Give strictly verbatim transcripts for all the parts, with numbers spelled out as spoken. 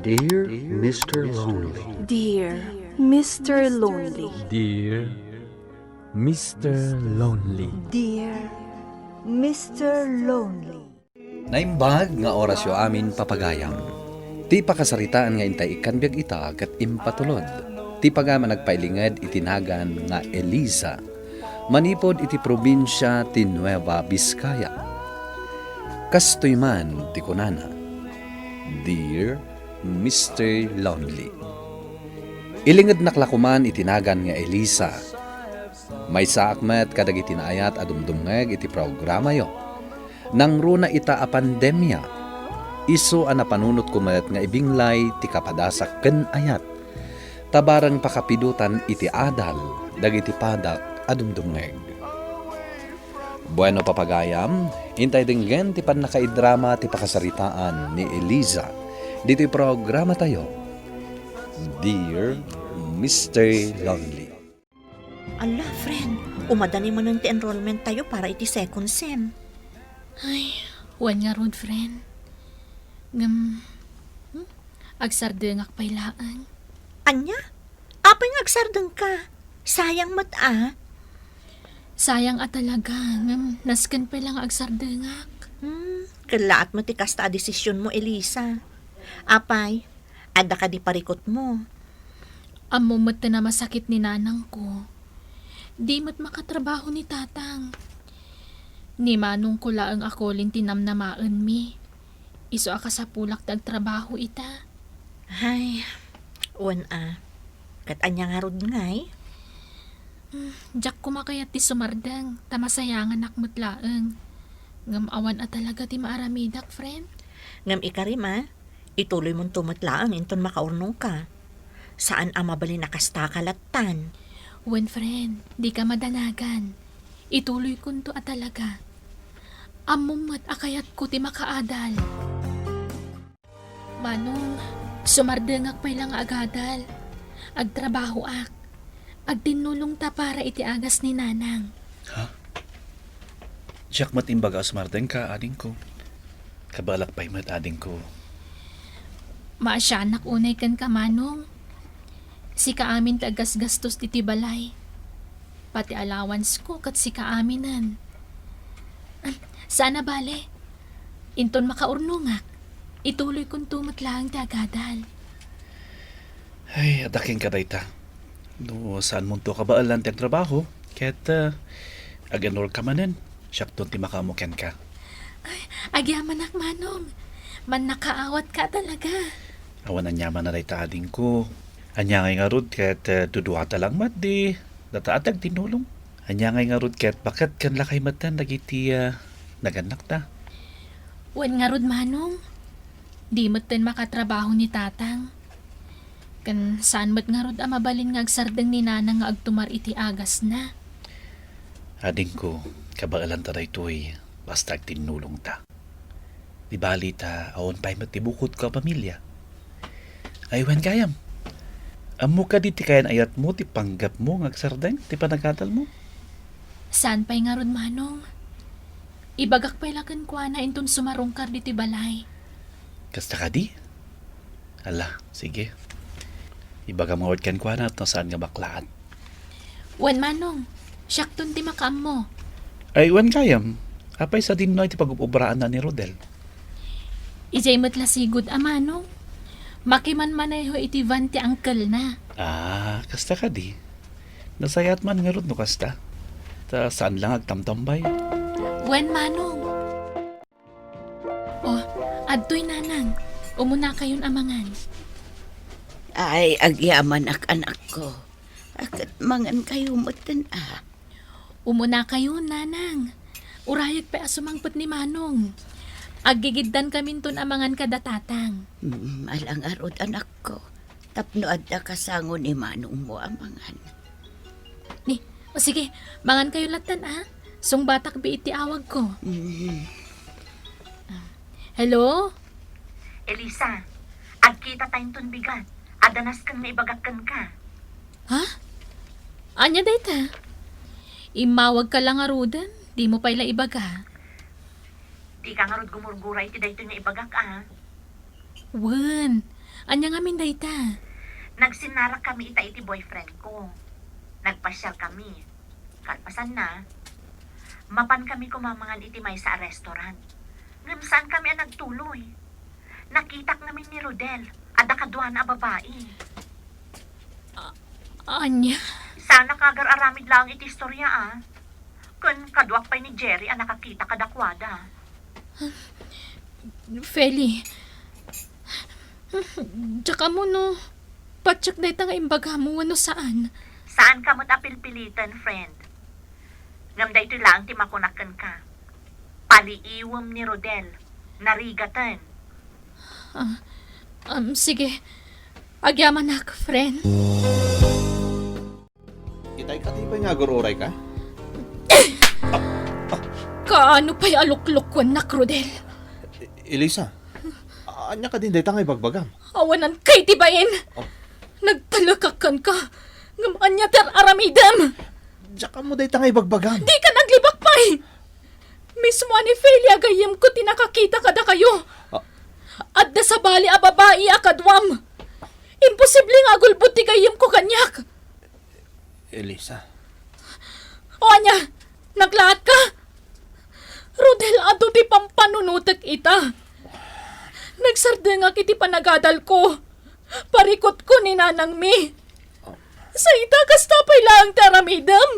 Dear Mister Lonely. Dear Mister Lonely. Dear Mister Lonely. Dear Mister Lonely. Naimbag nga orasyo amin, papagayam. Ti pakasaritaan nga intay ikkan biag ita ket impatulod ti pagayam a nagpailinged iti nagan nga Eliza, manipud iti probinsia ti Nueva Vizcaya. Kastoy man ti kunana, "Dear Mister Lonely." Ilingednak la koman iti nagan nga Eliza. Maysaak met kadagiti naayat a dumdumngeg iti programayo. Nangruna ita a pandemia, isu a napanunotko met nga ibinglay ti kapadasak ken ayat, ta bareng pakapidotan iti adal dagiti padak a dumdumngeg. Bueno, papagayam, intay denggen ti pannakaidrama ti pakasaritaan ni Eliza ditoy programatayo, Dear Mister Lonely. Ala, friend, umadani manen ti enrollment tayo para iti second sem. Ay, wen ngarud, friend. Ngem, hmm, agsardengak pay laeng. Ania? Apay nga agsardengka? Sayang met a. Sayang a talaga, ngem nasken pay la nga agsardengak. Hmm, kellaat met ti kasta a desisionmo, Elisa. Apay, adda kadi parikutmo? Ammom met ti namasakit ni nanangko. Di met makatrabaho ni tatang. Ni manongko laeng a kolin ti namnamaenmi. Isu a kasapulak ti agtrabaho ita. Ay, wen a. Ket ania ngarud ngay? Hmm, diak koma kayat ti sumardeng, ta masayanganak met laeng. Ngem awan a talaga ti maaramidak, friend. Ngem ikarim a, ituloymonto met laeng inton makaurnongka. Saan a mabalin a kastaka lattan. Wen, friend, dika madanagan. Ituloykonto a talaga. Ammom met a kayatko ti makaadal. Manong, sumardengak pay la nga agadal. Agtrabahoak. Agtinnulongta para iti agas ni nanang. Ha? Diak met imbaga a sumardengka, adingko. Kabaelak pay met, adingko. Maasianak unay kenka, manong. Sika amin ti aggasgastos ditoy balay. Pati allowance ko ket sika aminen. Saan a bale. Inton makaurnongak, ituloykonto met laeng ti agadal. Ay, adda kenka dayta. No saanmonto a kabaelan ti agtrabaho, ket, ah, ag-enrollka manen, siakton ti makaammo kenka. Ay, agyamanak, manong. Mannakaawatka talaga. Awan aniaman a dayta, adingko. Ania ngay ngarud ket, eh, duduata lang met ti data a ti agtinnulong? Ania ngay ngarud ket baket ken lakay metten dagiti, eh, nagannakta? Wen ngarud, manong, di metten makatrabaho ni tatang. Ken saan met ngarud a mabalin nga agsardeng ni nanang nga agtumar iti agasna. Adingko, kabaelanta daytoy, basta agtinnulongta. Di bali ta awan pay met ti bukodko a pamilia. Ay, wen gayam. Ammo kadi ti kayan-ayatmo ti panggepmo nga agsardeng ti panagadalmo? Saan pay ngarud, manong. Ibagak pay la kenkuana inton sumarungkar ditoy balay. Kasta kadi? Ala, sige. Ibagam ngarud kenkuana no saan nga baklaat. Wen, manong, siakton ti makaammo. Ay, wen gayam, apay sadinno ti pagub-obraanna ni Rodel? Idiay met la sigud a, manong. Makimanmaneho iti van ti angkelna. Ah, kasta kadi. Nasayaat man ngarud no kasta. Ta saan lang agtamtambay. Wen, manong. Oh, adtoy, nanang. Umunakayon a mangan. Ay, agyamanak, anakko. A, ket mangankayo metten a. Umunakayon, nanang. Urayek pay a sumangpet ni manong. Aggigiddankaminton a mangan kada tatang. Mm, ala ngarud, anakko. Tapno adda kasango ni manongmo a mangan. Ni, o sige, mangankayo lattan a. Sungbatak biit ti awagko. Mm. Hello? Elisa, agkitata inton bigat. Adda nasken nga ibagak kenka. Ha? Ania dayta? Immawagka la ngaruden, dimo pay la ibaga. Dika ngarud gumurgura iti daytoy nga ibagak a. Wen, Ania ngamin dayta? Nagsinnarak kami ita iti boyfriend ko. Nagpasiar kami. Kalpasanna, mapan kami kumamangan iti maysa a restaurant. Ngem saan kami a nagtuloy. Nakitak ngamin ni Rodel, adda kaduana a babai. A-, ania? Saanak nga agar-aramid laeng iti istorya, a. Ken kaduak pay ni Jerry a nakakita kadakuada. Feli, diak ammo no patiek dayta nga imbagam wenno saan. Saanka met a pilpiliten, friend. Ngem daytoy laeng ti makunak kenka. Paliiwem ni Rodel. Narigaten. Ah, um, sige. Agyamanak, friend. Itay, kadi pay nga agur-urayka? Kaano pay a luklukuennak, Rodel? E-, Elisa, ania kadin dayta nga ibagbagam? Awananka iti bain! Oh. Nagtalekak kenka, ngem ania ti ar-aramidem? Diak ammo dayta nga ibagbagam. Dika naglibak pay! Mismo a ni Feli a gayyemko ti nakakita kadakayo. Ah. Adda sabali a babai a kaduam. Imposible nga agulbod ti gayyemko kaniak. Elisa. O ania, naglaatka? Rodel, adu ti pampanunotek ita. Nagsardengak iti panagadalko. Parikutko ni nanangmi. Sa ita, kasta pay laeng ti aramidem.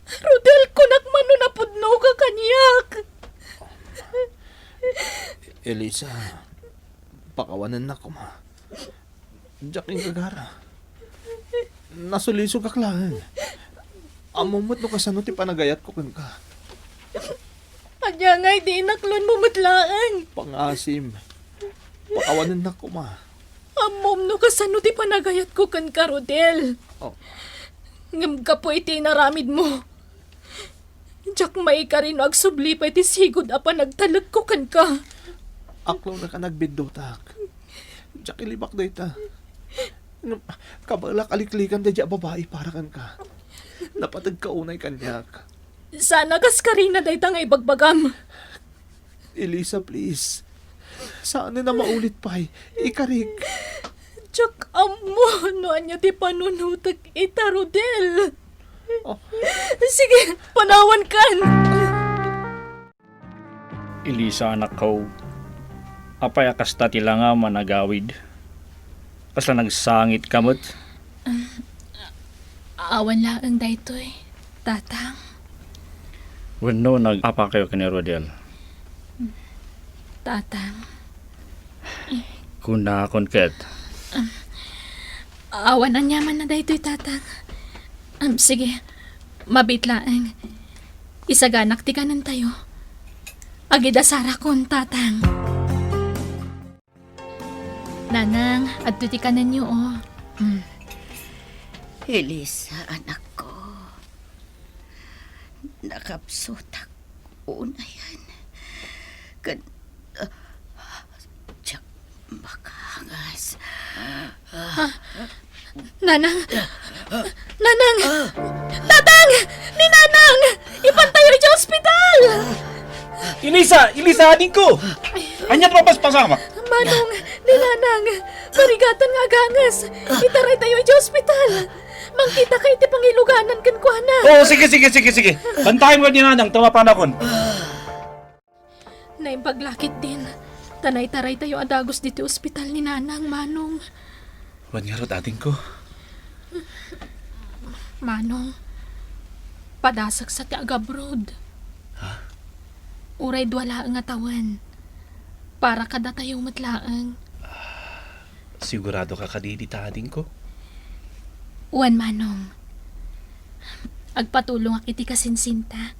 Rodel, kunak man no napudnoka kaniak. Elisa, pakawanennak koma. Diak ingagara. Nasulisogak laeng. Ammom met no kasano ti panagayatko kenka. Ania ngay ti inaklonmo met laeng? Pangasim. Pakawanennak koma. Ammom no kasano ti panagayatko kenka, Rodel. Oh. Ngem gapu iti inaramidmo, diak maikari no agsubli pay ti sigud a panagtalekko kenka. Aklonnak a nagbiddutak. Diak ilibak dayta. Ngem, kabaelak a liklikan daydiay a babai para kenka. Napategka unay kaniak. Sana kas karina dayta nga ibagbagam. Elisa, please. Saanen a maulit pay. Ikarik. Diak ammo no ania ti panunotek ita, Rodel. Oh. Sige, panawankan. Elisa, anakko, apay a kasta ti langam a nagawid? Kasla nagsangitka met? Awan laeng daytoy, Tatang. Wenno nag-apakayo ken ni Rodel? Tatang. Kunakon ket. Awan aniamanna daytoy, Tatang. Am, sige, mabiit laeng. Isaganak ti kanentayo. Agidasarakon, Tatang. Nanang, adto ti kanenyo, o. Mm. Elisa, anakko. Nakapsutak unayen. Ken, ah, diak makaangas. Ah. Nanang! Nanang! Tatang! Ni Nanang! Ipantayo iti ospital! Elisa! Elisa, adingko! Ania ti mapaspasamak? Manong, ni Nanang! Marigatan nga aganges! Itaraytayo iti ospital! Mangkitaka iti pangiluganan kenkuana! Oo, sige, sige, sige, sige! Bantayan mo ni Nanang, ta mapanakon. Naimbag la ketdin, ta naitaraytayo a dagus ditoy ospital ni Nanang, Manong. Wen ngarud, adingko. Manong, padasaksa ti agabroad. Ha? Uray dua laeng a tawen. Para kadatayo met laeng. Siguradoka kadi dita, adingko? Wen, Manong. Agpatulongak iti kasinsinta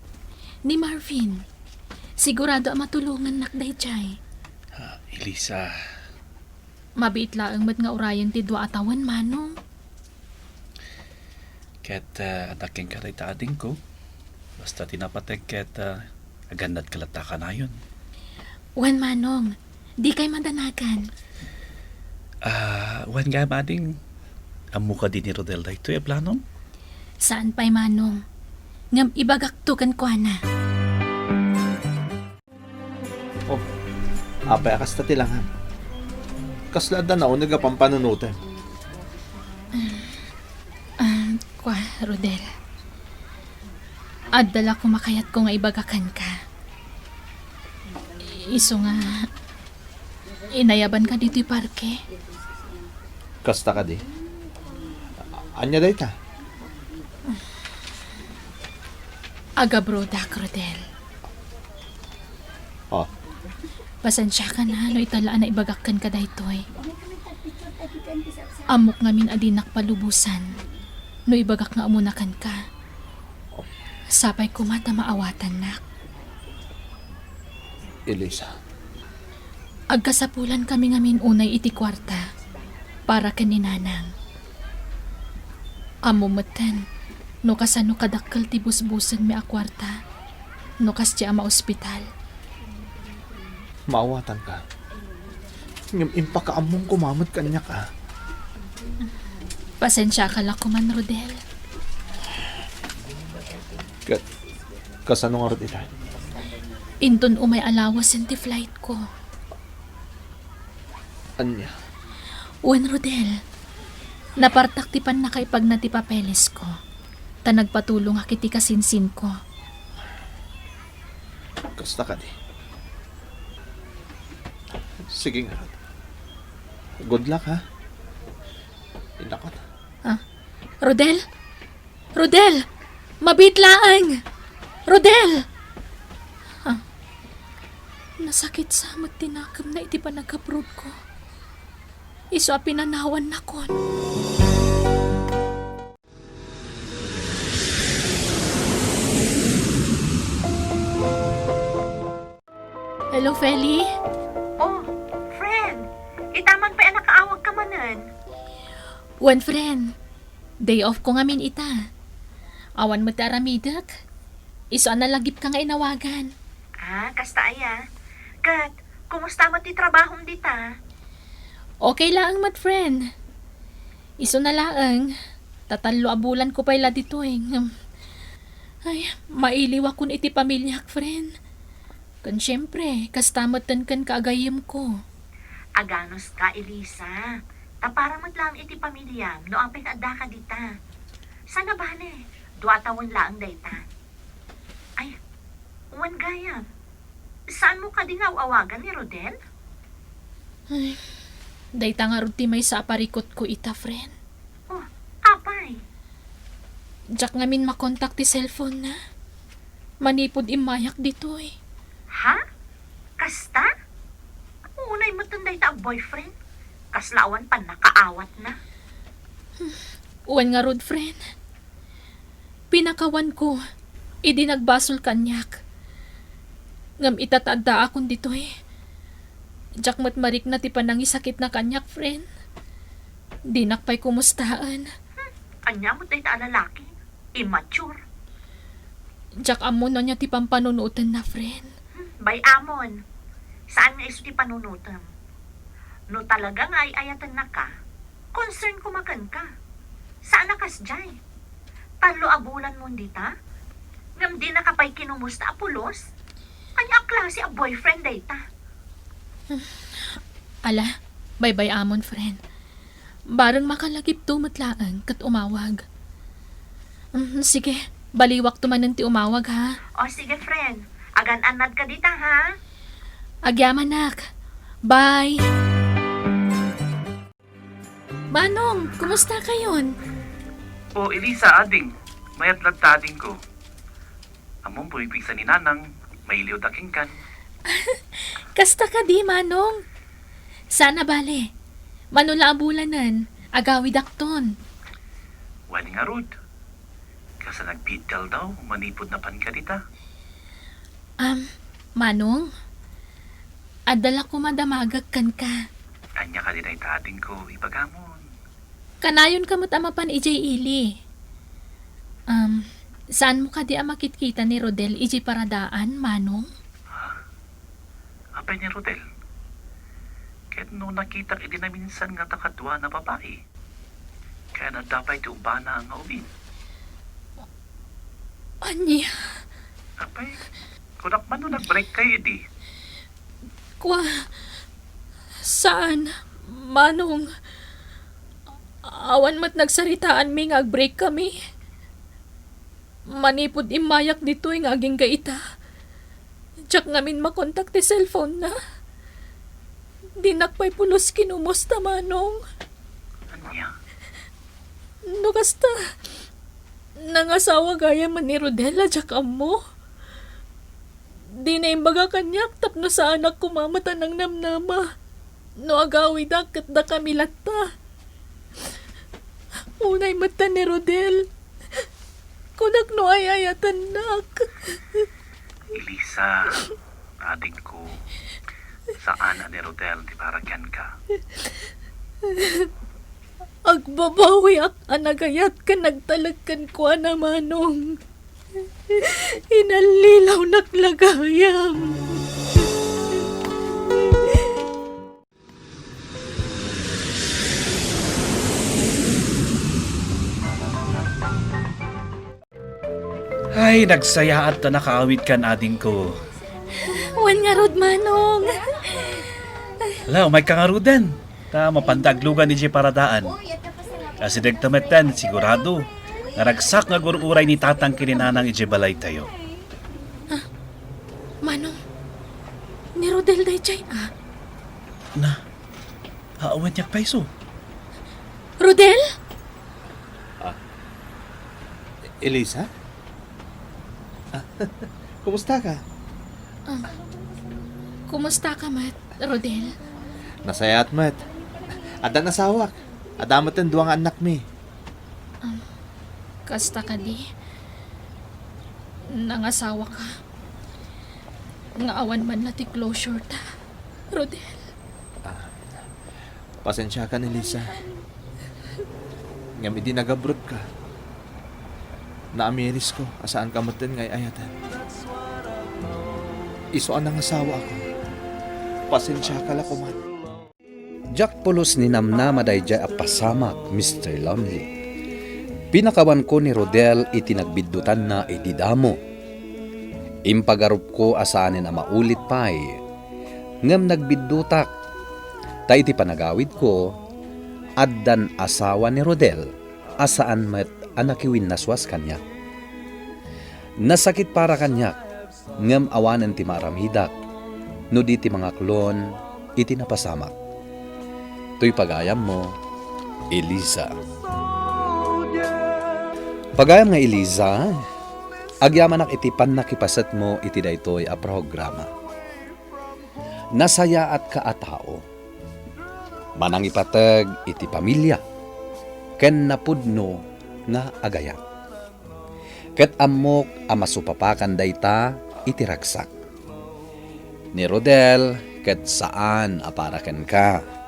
ni Marvin. Sigurado a matulongannak daydiay. Ah, Elisa. Mabiit laeng met nga urayen ti dua a tawen, Manong. Ket, ah, adda kenka dayta, adingko. Basta ti napateg ket, ah, agannadka latta kanayon. Wen, Manong, dikay madanagan. Ah, wen gayam, ading, ammo kadi ni Rodel daytoy a planom? Saan pay, Manong. Ngem ibagakto kenkuana. Oh, apay a kasta ti langam? Kasla adda nauneg a pampanunotem? Ah, kua, Rodel. Adda la koma kayatko nga ibaga kenka. Isu nga, inayabanka ditoy parke. Kasta kadi? Ania dayta? Agabrodak, Rodel. Oh. Pasensiakan a no ita la a naibagak kenka daytoy. Ammok ngamin a dinak palubosan no ibagak nga umuna kenka. Sapay koma ta maawatannak. Elisa. Agkasapulan kami ngamin unay iti kuarta para ken ni Nanang. Ammom metten no kasano kadakkel ti busbusenmi a kuarta no kasdiay a maospital. Maawatanka. Ngem impakaammom koma met kaniak, a. Pasensiaka la koman, Rodel. Ket kasano ngarud ita? Inton umay a lawasen ti flightko. Ania? Wen, Rodel, napartak ti pannakaipagna ti papelesko, ta nagpatulongak iti kasinsinko. Kasta kadi? Sige ngarud. Good luck, ha? Inakot. Ah, Rodel? Rodel! Mabiit laeng! Rodel! Ah, nasakit sa met ti nakemna iti panagabrodko. Isu a pinanawannakon. Hello, Feli? Oh, friend! Ita man pay a nakaawagka manen. Wen, friend. Day off ko ngamin ita. Awan met ti aramidek. Isu a nalagipka nga inawagan. Ah, kasta aya. Ket, kumusta met ti trabahom dita? Okay laeng met, friend. Isuna laeng, ta tallo a bulanko pay la ditoy. Ngem, ay, mailiwakon iti pamiliak, friend. Ken siempre, kasta metten ken kaagayemko. Aganuska, Elisa. Ta para met laeng iti pamiliam no apay nga addaka dita. Saan a bale, dua a tawen laeng dayta. Ay, wen gayam. Saanmo kadi nga aw-awagan ni Rodel? Ay, dayta ngarud ti maysa a parikutko ita, friend. Oh, apay? Diak ngamin makontak ti cellphone-na. Manipud immayak ditoy. Ha? Kasta? Unay metten dayta a boyfriend? Kasla awan pannakaawatna. Wen ngarud, friend. Pinakawanko idi nagbasol kaniak. Ngem ita ta addaakon ditoy, diak met marikna ti panangisakitna kaniak, friend. Dinak pay kumustaen. Hmm, ania met dayta a lalaki? Immature. Diak ammo no ania ti pampanunotenna, friend. Hmm, bay-amon. Saan nga isu ti panunotem. No talaga nga ay-ayatennaka, concern koma kenka. Saan a kasdiay. Tallo a bulanmon dita, ngem dinaka pay kinumusta a pulos? Ania a klase a boyfriend dayta? Ala, baybay-amon, friend. Bareng makalagipto met laeng ket umawag. Mm, sige, baliwakto manen ti umawag, ha? O, sige, friend. Agan-annadka dita, ha? Agyamanak. Bye! Manong, kumusta kayon? O, Elisa, ading. Mayat latta adingko. Ammom, pumipigsa ni Nanang, mailiwda kenkan. Kasta kadi, Manong? Saan a bale. Mano la a bulanen, agawidakton. Wen ngarud. Kas a nagbiit ti aldaw, manipud napanka dita. Am, Manong, adda la koma damagek kenka. Ania kadi dayta adingko, ibagamon? Kanayonka met a mapan idiay ili. Am, saanmo kadi a makitkita ni Rodel idiay paradaan, Manong? Ha? Apay ni Rodel? Ket no nakitak idi naminsan ngata kaduana a babai, ken adda pay ti ubbana nga ubing. Ania? Apay, kunak man no nag-break kayo idi. Kua, saan, Manong, awan met nagsaritaanmi nga ag-break kami. Manipud immayak ditoy nga agingga ita, diak ngamin makontak ti cellphone na. Dinak pay pulos kinumusta, Manong. Ania? No kasta, nangasawa gayam ni Rodel a diak ammo. Dina imbaga kaniak tapno saanak koma met a nangnamnama no agawidak ket dakami latta. Unay met ta ni Rodel. Kunak no ay-ayatennak. Elisa, adingko, saan a ni Rodel ti para kenka. Agbabawiak a nagayat ken nagtalek kenkuana, Manong. Inallilawnak la gayam. Ay, nagsayaat ta nakaawidkan, adingko. Wen ngarud, Manong. Ala, umayka ngaruden. Ta mapanda aglugan idiay paradaan. Asidegta metten, sigurado nga ragsak nga agur-uray ni Tatang ken ni Nanang idiay balaytayo. Ah, Manong, ni Rodel daydiay, ah. Na, awan diak payso. Rodel? Ah, Elisa? Ah, kumusta ka? Ah, kumusta ka met, Rodel? Nasayaat met. Addan asawak. Adda met dua nga annakmi. Ah, kasta kadi, nangasawa ka. Nga awan man la ti closure ta, Rodel. Ah, pasensiakan, Elisa. Ngem idi nag-abroad ka, naamirisko a saanka metten nga ay-ayaten. Isu a nangasawaak, pasensiaka la koman. Diak pulos ninamnama daydiay a pasamak, Mister Lonely. Pinakawanko ni Rodel iti nagbiddutanna iti damo. Impagarupko a saanen a maulit pay, ngem nagbiddutak. Ta iti panagawidko, addan asawa ni Rodel a saan met a nakiwinnaswas kaniak. Nasakit para kaniak, ngem awanen ti maaramidak no di ti mangaklon iti napasamak. Toy pagayammo, Eliza. Pagayam nga Eliza, agyamanak iti pannakipasetmo iti daytoy a programa. Nasayaatka a tao. Manangipateg iti pamilia ken napudno nga agayat. Ket ammok a masupapakan dayta iti ragsak. Ni Rodel ket saan a para kenka.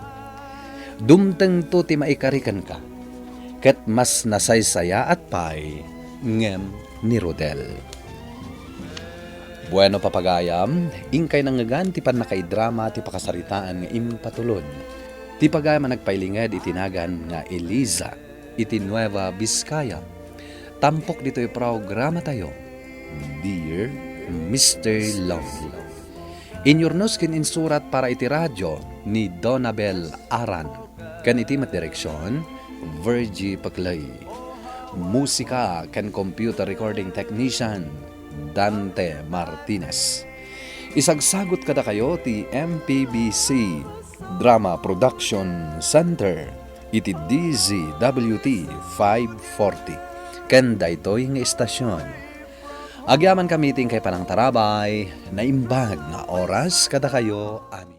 Dumtengto ti maikari kenka, ket mas nasaysayaat pay ngem ni Rodel. Bueno, papagayam, inkay nangngegan ti pannakaidrama ti pakasaritaan nga impatulod. Ti pagayam a nagpailinged iti nagan nga Eliza iti Nueva Vizcaya. Tampok ditoy programatayo, Dear Mister Lonely. Inyurnos ken insurat para iti radio ni Donabel Aran. Ken iti met direksion, Virgie Paclay. Musika ken computer recording technician, Dante Martinez. Isagsagut kadakayo ti M P B C Drama Production Center iti D Z W T five forty. Ken daytoy nga istasyon, agyamankami ti inkay panangtarabay, naimbag nga oras kadakayo amin.